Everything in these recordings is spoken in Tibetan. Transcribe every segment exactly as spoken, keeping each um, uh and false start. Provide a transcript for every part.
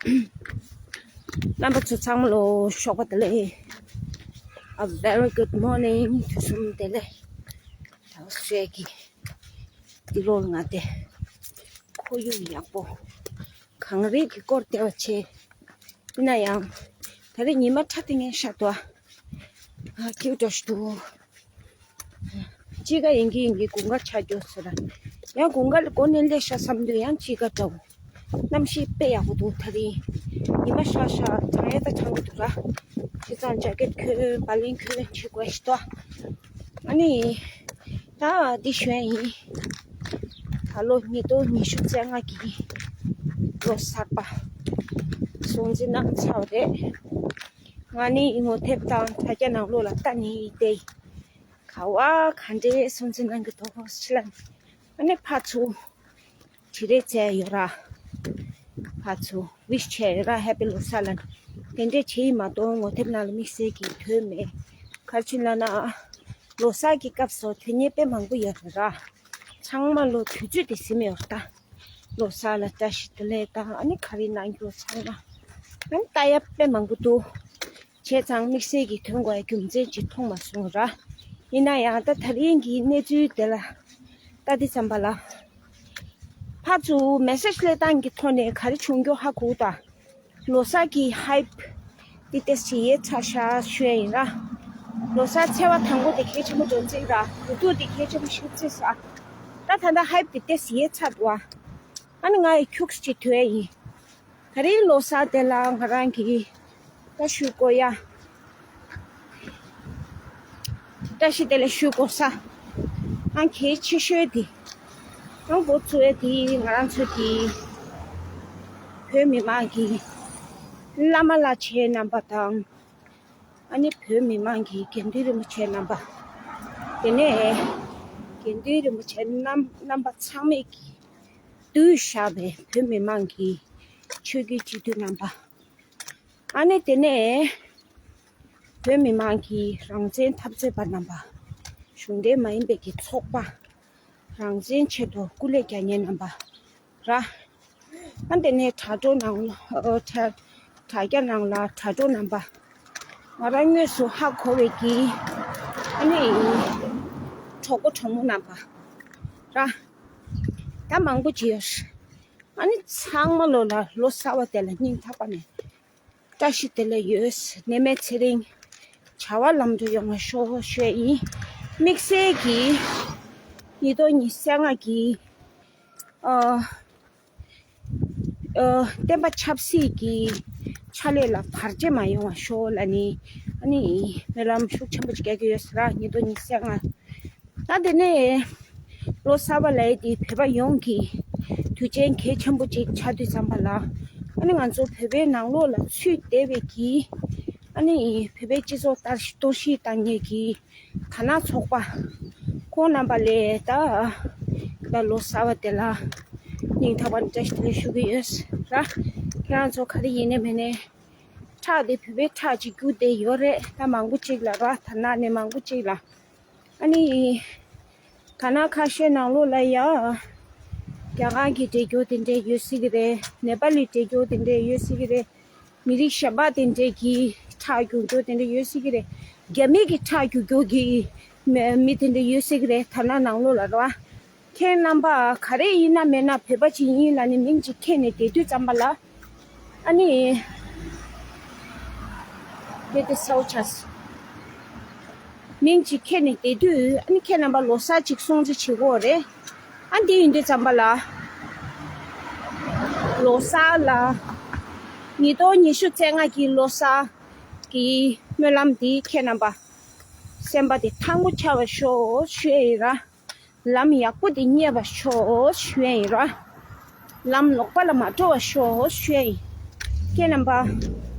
རྣམ་པ་ཚོ་ཚང་མ་ལོ་ཞོགས་པ་བདེ་ལེགས། A very good morning. དུས་གསུམ་བདེ་ལེགས། ད་སུས་ཀྱི་འདི་ལོར་ང་དེ་ཁོར་ཡུག་ཡག་པོ་གངས་རི་གི་སྐོར་བལྟས་པ་བྱས། ཡིན་ན་ཡང་ད་རེས་ཉི་མ་ཁྲ་ཏིང་ངེ་ཤར་འདུག་ཨ། ཁྱེའུ་འདྲ་ཞིག་འདུག་དཔྱིད་ཀ་ཡིན་གྱི་ཡིན་གྱི་དགུན་ཁ་ཆགས་རྒྱུ་ཟེར། ཡང་དགུན་ཁ་ལ་འགོ་ནས་སླེབས་ཤག་བསམ་དུས་ཡང་དཔྱིད་ཀ་འདྲ་བོ། གནམ་གཤིས་དཔེ་ཡག་པོ་འདུག་ད་རིང་ཉི་མ་ཤར་ཤག་གྲང་ཡས་ད་གྲང་གི་འདུག་ར། བྱས་ཙང་ཇ་ཀེད་གྱོན། བ་ལན་གྱོན་བྱེད་དགོས་ཤག་ཏོ། ཨ་ནི་ད་འདི་ཞོན་ཡིན། ད་ལོ་ཉིས་སྟོང་ཉི་ཤུ་རྩ་ལྔ་གི་ལོ་གསར་པ་སྲུང་བརྩི་གནང་ཚར་བ་རེད། ང་ནི་ངོ་དེབ་དང་དྲ་རྒྱ་ནང་ལོགས་ལ་ལྟ་ནི་བསྡད། ག་བ་ག་འདྲའི་སྲུང་བརྩི་གནང་གི་འདུག་ཤི་ལ། ཨ་ནི་ཕར་ཚུར་དྲི་རེས་བྱས་ཡོད་ར། ཕར་ཚུར་ཝིཤ་བྱས་ཡོད་ར། ཧེ་པི་ལོ་གསར་ལབ། དེ་འདྲས་བྱས་ཡིན་མ་གཏོགས་ངོ་དེབ་ནང་ལ་དམིགས་བསལ་གྱི་དོན་མེད། ག་རེ་བྱས་ལབ་ན། ལོ་གསར་གྱི་སྐབས་སུ་དོན་གཉེར་དཔེ་མང་པོ་ཡོད་རེད་ར། ཚང་མ་ལོ་དུས་ཚོད་དེ་ཟིན་མེད་ར་ད། ལོ་གསར་ལ་བཀྲ་ཤིས་བདེ་ལེགས་དང་ཨ་ནི་ག་རེ་གནང་རྒྱུ་ཚང་མ། ཨ་ནི་ལྟ་ཡ་དཔེ་མང་པོ་འདུག་བྱས་ཙང་དམིགས་བསལ་གྱི་དོན་དགོས་ཡ་རྒྱུ་མཚན་ཅིག་མཐོང་མ་སོང་ར། ཡིན་ན་ཡང་ད་ད་རིང་གི་གནས་ཚུལ་དེ་ལ་ལྟ་དུས་ཙམ་པ་ལ། ཕར་ཚུར་མེ་སེ་ཇི་སླེབས་སྟངས་ཀྱི་ཐོག་ནས་ག་རེ་བྱུང་རྒྱུ་ཧ་གོ་ད། ལོ་གསར་གྱི་ཧའེ་པི་དེ་ཏོག་ཙམ་ཡལ་ཚར་ཤག་ཞུ་ཡ་ཡིན་ར། ལོ་གསར་ཚེས་པ་དང་པོ་དེ་གལ་ཆེན་པོ་འགྲོ་རྩིས་ར། དགུ་ཐུག་དེ་གལ་ཆེན་པོ་ཞིག་རྩིས་ས། ད་ད་ལྟ་ཧའེ་པི་དེ་ཏོག་ཙམ་ཡལ་ཚར་འདུག་ཨ། ཨ་ནི་ང་ཡི་ཁྱུག་ཙམ་ཅིག་དོད་ཡ་ཡིན། ད་རིང་ལོ་གསར་དེ་ལ་ང་རང་གིས་བཀྲ་ཤིས་བསྐུལ་ཡ། བཀྲ་ཤིས་བདེ་ལེགས་ཞུ་དགོས་ས། ཨང་གལ་ཆེ་ཤོས་དེ། ཨང་འགོ་བཙུགས་ཡ་དེ་ང་རང་ཚོ་གི་བོད་མི་མང་གི་བླ་མ་བླ་ཆེན་རྣམ་པ་དང་། ཨ་ནི་བོད་མི་མང་གི་དགེ་འདུན་རིན་པོ་ཆེ་རྣམ་པ། དེ་ནས་དགེ་འདུན་རིན་པོ་ཆེ་རྣམ་རྣམ་པ་ཚང་མས་ཀྱིས་གདུལ་བཞག་པའི་བོད་མི་མང་གི་ཆོས་བརྒྱུད་སྤྱི་འཐུས་རྣམ་པ། ཨ་ནི་དེ་ནས་བོད་མི་མང་གི་རང་བཙན་འཐབ་རྩོད་པ་རྣམ་པ། གཞུང་འབྲེལ་མ་ཡིན་པའི་གི་ཚོགས་པ། རང་བཙན་ཆེད་དུ་སྐུ་ལས་རྒྱག་མཁན་རྣམ་པ་ར། ཨ་དེ་ནས་དྲ་གྲོགས་ནང་ལ་ཨོ་དྲ་དྲ་རྒྱ་ནང་ལ་དྲ་གྲོགས་རྣམ་པ། ང་རང་དངོས་སུ་ཧ་གོ་བའི་གི་ཨ་ནི་གྲོགས་པོ་གྲོགས་མོ་རྣམ་པ་ར། ད་མང་པོ་ཅིག་ཡོད། ཨ་ནི་ཚང་མ་ལོ་ལ་ལོ་གསར་བ་དེ་ལ་སྙིང་ཐག་པ་ནས་བཀྲ་ཤིས་བདེ་ལེགས་ཡོད། ནད་མེད་ཚེ་རིང་། བྱ་བ་ལམ་འགྲོ་ཡོང་བ་ཤོག་ཞུ་ཡ་ཡིན། དམིགས་བསལ་གྱིས་ཉིས་སྟོང་ཉི་ཤུ་རྩ་ལྔ་གི་ཨ་ཨ་བསྟན་པ་ཆབ་སྲིད་ཀྱི་ཕྱག་ལས་ལ་བར་ཆད་མ་ཡོང་བ་ཤོག་ལབ་ནས་ཨ་ནི་སྨོན་ལམ་ཤུགས་ཆེན་པོ་ཅིག་རྒྱག་གི་ཡོད་ཟེར་ར། ཉིས་སྟོང་ཉི་ཤུ་རྩ་ལྔ། ད་དེ་ནས་ལོ་གསར་པ་ལབ་ཡ་དེ་བོད་པ་ཡོངས་ཀྱི་དུས་ཆེན་གལ་ཆེན་པོ་ཅིག་ཆགས་དུས་ཙམ་པ་ལ། ཨ་ནི་ང་ཚོ་བོད་པའི་ནང་ལོགས་ལ་ཚུད་བསྡད་པའི་གི་ཨ་ནི་བོད་པའི་སྤྱི་ཚོགས་ལྟར་གཏོར་བཤིག་བཏང་མཁན་གྱི་དར་ནག་ཚོགས་པ་ཁོང་རྣམ་པ་ལ་ད་ད་ལོ་གསར་པ་དེ་ལ་སྙིང་ཐག་པ་ནས་བཀྲ་ཤིས་བདེ་ལེགས་ཞུ་གི་ཡོད་ར། ཁྱེད་རང་ཚོ་ག་རེ་ཡིན་ནའི་མིན་ནའི་ཁྲག་དེ་བོད་པའི་ཁྲག་ཅིག་རྒྱུག་བསྡད་ཡོད་རེད། ད་མང་པོ་ཅིག་ལ་ར། དར་ནག་ནས་མང་པོ་ཅིག་ལ། ཨ་ནི། དར་ནག་ཁ་ཤས་ནང་ལོགས་ལ་ཡ། རྒྱ་གར་གྱི་འདྲེ་རྒྱུ་དེ་འདྲས་ཡོད་སྲིད་ཀྱི་རེད། ནེ་པ་ལི་འདྲེ་རྒྱུ་དེ་འདྲས་ཡོད་སྲིད་ཀྱི་རེད། མི་རིགས་གཞན་པ་དེ་འདྲས་ཀྱི་ཁྲག་རྒྱུག་རྒྱུ་དེ་འདྲས་ཡོད་སྲིད་ཀྱི་རེད། རྒྱ་མི་གི་ཁྲག་རྒྱུག་རྒྱུ་གི་མི་མི་དེ་འདྲས་ཡོད་སྲིད་ཀྱི་རེད། དར་ནག་ནང་ལོགས་ལ་རེད་བ། ཁྱེད་རྣམ་པ་ག་རེ་ཡིན་ན་མེད་ན་བོད་པ་ཅིག་ཡིན་ལབ་ནས་མིང་ཅིག་ཁྱེར་ནས་བསྡད་དུས་ཙམ་པ་ལ། ཨ་ནི། དེ་དེ་སའུ་ཆས། མིང་ཅིག་ཁྱེར་ནས་བསྡད་དུས་ཨ་ནི་ཁྱེད་རྣམ་པ་ལོ་གསར་ཅིག་སྲུང་བརྩི་བྱེད་དགོས་རེད། ཨ་འདི་ཡིན་དུས་ཙམ་པ་ལ། ལོ་གསར་ལ། ཉིས་སྟོང་ཉི་ཤུ་རྩ་ལྔ་གི་ལོ་གསར་གྱི་སྨོན་ལམ་འདི་ཁྱེད་རྣམ་པ་སེམས་པ་དེ་ཐང་པོ་ཆགས་པ་ཤོག་ཞུ་ཡ་ཡིན་ར། ལམ་ཡག་པོ་དེ་རྙེད་པ་ཤོག་ཞུ་ཡ་ཡིན་ར། ལམ་ལོག་པ་ལ་མ་འགྲོ་བ་ཤོག་ཞུ་ཡ་ཡིན། ཁྱེད་རྣམ་པ།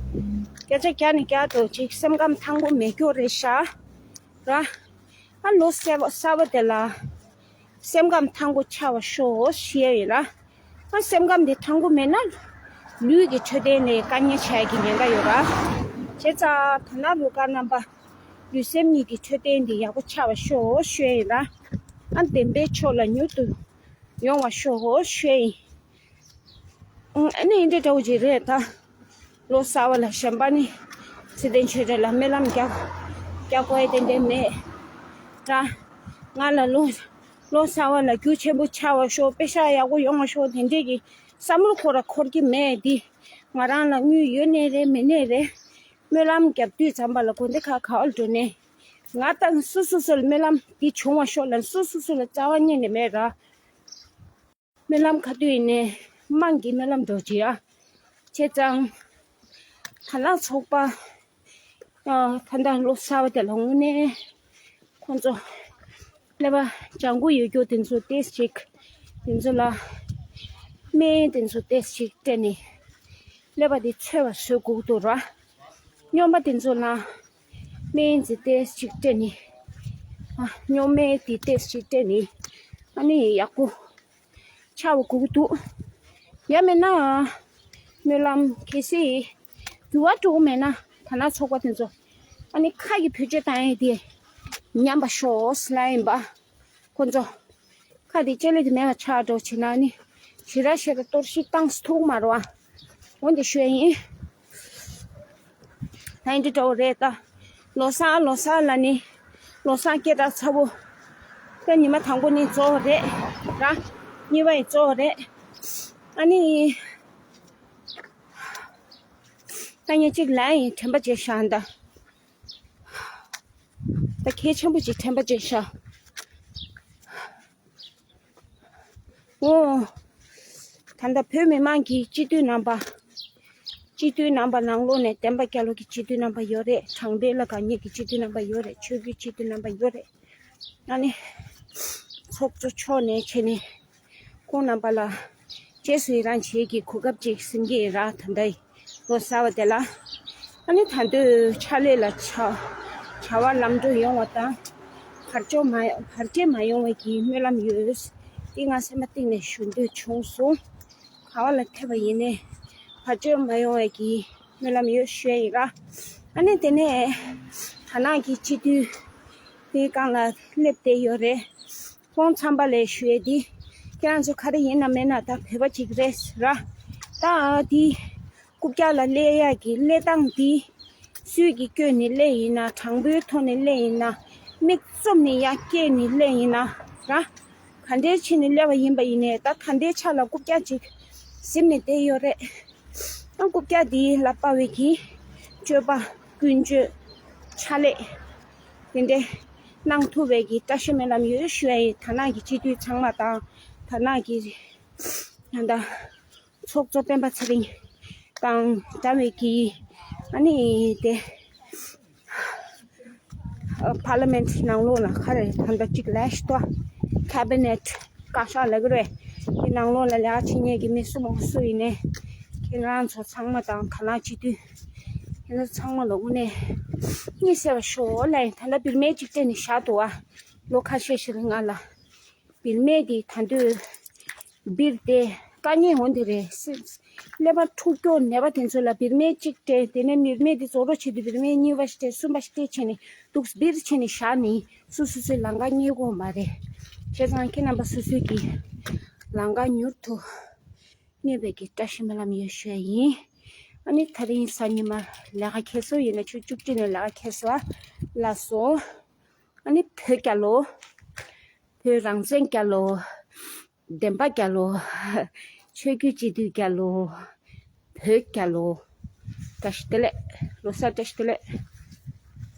བརྒྱ་ཆ་བརྒྱ་ནས་བརྒྱ་འགྲོ་ཅིག་སེམས་ཁམས་ཐང་པོ་མེད་རྒྱུ་རེད་ཤག་ར། ཨ་ལོ་གསར་པ་གསར་པ་དེ་ལ་སེམས་ཁམས་ཐང་པོ་ཆགས་པ་ཤོག་ཞུ་ཡ་ཡིན་ར། ཨ་སེམས་ཁམས་དེ་ཐང་པོ་མེད་ན་ལུས་ཀྱི་འཕྲོད་བསྟེན་ནས་དཀའ་ངལ་ཆགས་ཀྱི་ཉེན་ཁ་ཡོད་ར། བྱས་ཙང་དར་ནག་རུ་ཁག་རྣམ་པ། ལུས་སེམས་གཉིས་ཀྱི་འཕྲོད་བསྟེན་འདི་ཡག་པོ་ཆགས་པ་ཤོག་ཞུ་ཡ་ཡིན་ར། ཨ་བདེན་པའི་ཕྱོགས་ལ་མྱུར་དུ་ཡོང་བ་ཤོག་ཞུ་ཡ་ཡིན། ཨ་ནི་འདི་འདྲ་བོ་ཅིག་རེད་ད། ལོ་གསར་བ་ལ་གཞན་པ་ནི་ཚེ་བརྟན་ཆོས་སྒྲོན་ལ་སྨོན་ལམ་རྒྱག་རྒྱག་དགོས་ཡ་ཏན་ཏན་མེད་ད། ང་ལ་ལོ་ལོ་གསར་བ་ལ་རྒྱུ་ཆེན་པོ་ཆགས་པ་ཤོག་དཔེ་ཤག་ཡག་པོ་ཡོང་བ་ཤོག་དེ་འདྲས་ཀྱི་བསམ་བློ་ཁོ་ར་འཁོར་གྱི་མེད་དེ། ང་རང་ལ་དངུལ་ཡོད་ནའི་རེད་མེད་ནའི་རེད། སྨོན་ལམ་རྒྱབ་དུས་ཙམ་པ་ལ་དགོན་སྡེ་ཁག་ག་བར་འགྲོ་ནས་ང་དང་སུ་སུ་སུ་ལ་སྨོན་ལམ་འདི་བྱུང་བ་ཤོག་ལ་སུ་སུ་སུ་ལ་རྩ་བ་ཉིད་ནས་མེད་ར། སྨོན་ལམ་ག་དུས་ཡིན་ནའི་དམངས་ཀྱི་སྨོན་ལམ་འགྲོ་བྱེད་ཨ། བྱས་ཙང་། ད་ལག་ཚོགས་པ། ཨ། ད་ལྟ་ལོ་གསར་བ་དེ་ལ་དངོས་གནས་ཁོང་ཚོ་ཀླད་པ་ལྗང་གུ་ཡོད་རྒྱུ་དེ་ཚོ་ཏོག་ཙམ་ཅིག་དེ་ཚོ་ལ་སྨན་དེ་ཚོ་ཏོག་ཙམ་ཅིག་སྤྲད་ནས་ཀླད་པ་དེ་འཚོལ་བ་བཟོ་དགོས་འདུག་ར། སྨྱོན་པ་དེ་ཚོ་ལ་སྨན་དེ་ཏོག་ཙམ་ཅིག་སྤྲད་ནས། ཨ། སྨྱོན་སྨན་དེ་ཏོག་ཙམ་ཅིག་སྤྲད་ནས་ཨ་ནི་ཡག་པོ་ཆགས་པ་དགོས་ཀྱི་འདུག་ཡང་མིན་ན་སྨོན་ལམ་གལ་སྲིད་འགྱུར་བ་འགྲོ་གི་མེད་ན་ད་ལག་ཚོགས་པ་དེ་ཚོ་ཨ་ནི་ཁ་གི་བེད་སྤྱོད་བཏང་ཡས་དེ་ཉམས་པ་ཤོག་ཟེར་ལབ་ཡིན་པ། ཁོ་ཚོ་ཁ་དེ་ལྕེ་ལེ་དེ་མེད་པ་ཆགས་འགྲོ་བྱེད་ན་ཨ་ནི་ཞེ་དྲག་ཞེ་དྲག་གཏོར་བཤིག་བཏང་ཐུབ་མ་རེད་བ། འོན་ཏེ་ཞུ་ཡ་ཡིན། ད་ཡིན་འདི་འདྲ་བོ་རེད་ད། ལོ་གསར་ལོ་གསར་ལ་ནི། ལོ་གསར་སྐད་གྲགས་ཚ་བོ། ད་ཉི་མ་དང་པོ་ནི་གཙོ་བོ་རེད། ར། གཉིས་པ་ཡི་གཙོ་བོ་རེད། ཨ་ནི། ད་ངས་གཅིག་ལན་ཡིན་དྲན་པ་བརྗེད་ཤག་ད། ད་གལ་ཆེན་པོ་ཅིག་དྲན་པ་བརྗེད་ཤག་འོ། ད་ལྟ་བོད་མི་མང་གི་སྤྱི་འཐུས་རྣམ་པ། སྤྱི་འཐུས་རྣམ་པ་ནང་ལོགས་ནས་བསྟན་པ་རྒྱལ་ལོ་གི་སྤྱི་འཐུས་རྣམ་པ་ཡོད་རེད། དྲང་བདེན་ལ་དགའ་ཉེ་གི་སྤྱི་འཐུས་རྣམ་པ་ཡོད་རེད། ཆོས་བརྒྱུད་སྤྱི་འཐུས་རྣམ་པ་ཡོད་རེད། ཨ་ནི། ཚོགས་གཙོ་མཆོག་ནས་བྱས་ནས་ཁོང་རྣམ་པ་ལ་རྗེས་སུ་ཡི་རང་བྱེད་ཀྱི་གོ་སྐབས་ཅིག་ཟིན་གྱི་ཡིན་ར་ད་ལྟ་ཡི་ལོ་གསར་བ་དེ་ལ། ཨ་ནི་ད་དུང་ཕྱག་ལས་ལ་བྱ་བྱ་བ་ལམ་འགྲོ་ཡོང་བ་དང་། བར་ཆད་མ་བར་ཆད་མ་ཡོང་བའི་གི་སྨོན་ལམ་ཡོད། འདི་ང་སེམས་པ་གཏིང་ནས་ཞུ་འདོད་བྱུང་སོང་། ག་བ་ལ་ཐེབས་པ་ཡིན་ནའི་བར་ཆད་མ་ཡོང་བའི་གི་སྨོན་ལམ་ཡོད་ཞུ་ཡ་ཡིན་ར། ཨ་ནི་དེ་ནས་ད་ནང་གི་སྤྱི་འཐུས་དེའི་སྒང་ལ་སླེབས་བསྡད་ཡོད་རེད། ཁོང་ཚང་པ་ལས་ཞུ་ཡས་འདི། ཁྱེད་རང་ཚོ་ག་རེ་ཡིན་ན་མེད་ན་ད་བོད་པ་ཅིག་རེད་ར། ད་འདི། རྐུབ་བཀྱག་ལ་སླེབས་ཡག་གི་སླེབས་སྟངས་འདི། སུས་ཀྱིས་བསྐྱོན་ནས་སླེབས་ཡིན་ན། དྲང་པོའི་ཐོག་ནས་སླེབས་ཡིན་ན། མིག་བཙུམ་ནས་ཡར་སྐྱེལ་ནས་སླེབས་ཡིན་ན་ར། ག་འདྲའི་ཕྱིན་ནས་སླེབས་པ་ཡིན་པ་ཡིན་ནའི་ད་ད་ལྟའི་ཆ་ལ་རྐུབ་བཀྱག་ཅིག་ཟིན་ནས་བསྡད་ཡོད་རེད། ཨ་རྐུབ་བཀྱག་འདི་ལ་དཔའ་བའི་གི་སྤྱོད་པ་ཀུན་སྤྱོད་ཕྱག་ལས། དེ་འདྲའི་གནང་ཐུབ་པའི་གི་བཀྲ་ཤིས་སྨོན་ལམ་ཡོད་ཞུ་ཡ་ཡིན། ད་ནང་གི་སྤྱི་འཐུས་ཚང་མ་དང་། ད་ནང་གི་ད་ལྟ་ཚོགས་གཙོ་སྤེན་པ་ཚེ་རིང་དང་འདྲ་བའི་གི་ཨ་ནི་དེ་ཕར་ལི་མེན་ནང་ལོགས་ལ་ག་རེ་ད་ལྟ་གཅིག་ལས་ཤི་ཏོ་ཁེ་བི་ནེ་ཊི་བཀའ་ཤག་ལ་གི་རེད། དེ་ནང་ལོགས་ལ་ལས་ཀ་བྱེད་མཁན་གི་མི་སུ་མང་སུ་ཡིན་ནའི་ཁྱེད་རང་ཚོ་ཚང་མ་དང་ད་ནང་སྤྱི་འཐུས་ཁྱེད་ཚོ་ཚང་མ་ལ་དངོས་གནས་གཉིད་སད་པ་ཤོག་ལབ་ཡིན། ད་ལྟ་བིར་མེ་གཅིག་སྤྲད་ནས་བཞག་འདུག་ཨ། ལོ་ཁ་ཤས་ཤིག་རིང་ང་ལ། བིར་མེ་དེ་ད་དུང་བིར་ཏེ་དཀའ་ངལ་འོང་དེ་རེད། སེམས་ཀླད་པ་འཁྲུག་སྐྱོ་ནད་པ་དེ་ཚོ་ལ་བིར་མེ་གཅིག་སྤྲད། དེ་ནས་བིར་མེ་དེ་རྫོགས་རོགས་བྱེད་དུས་བིར་མེ་གཉིས་པ་ཞིག་སྤྲད། གསུམ་པ་ཞིག་སྤྲད་བྱས་ནས་འདུག་བིར་བྱས་ནས་བཞག་ནས་སོ་སོ་སོའི་ལམ་ཁ་རྙེད་ཀྱི་ཡོད་མ་རེད། བྱས་ཙང་ཁྱེད་རྣམ་པ་སོ་སོའི་གི་ལམ་ཁ་མྱུར་དུ་རྙེད་པའི་གི་བཀྲ་ཤིས་སྨོན་ལམ་ཡོད་ཞུ་ཡ་ཡིན། ཨ་ནི་ད་རིང་གཟའ་ཉི་མ་ལས་ཀ་འཁེལ་སོ་ཡིན་ན་ཆུ་བཅུ་གཅིག་ནས་ལས་ཀ་འཁེལ་སོ་ཨ། ལགས་སོ། ཨ་ནི་བོད་རྒྱལ་ལོ། བོད་རང་བཙན་རྒྱལ་ལོ། བདེན་པ་རྒྱལ་ལོ། ཆོས་བརྒྱུད་སྤྱི་འཐུས་རྒྱལ་ལོ། བོད་རྒྱལ་ལོ། བཀྲ་ཤིས་བདེ་ལེགས། ལོ་གསར་བཀྲ་ཤིས་བདེ་ལེགས།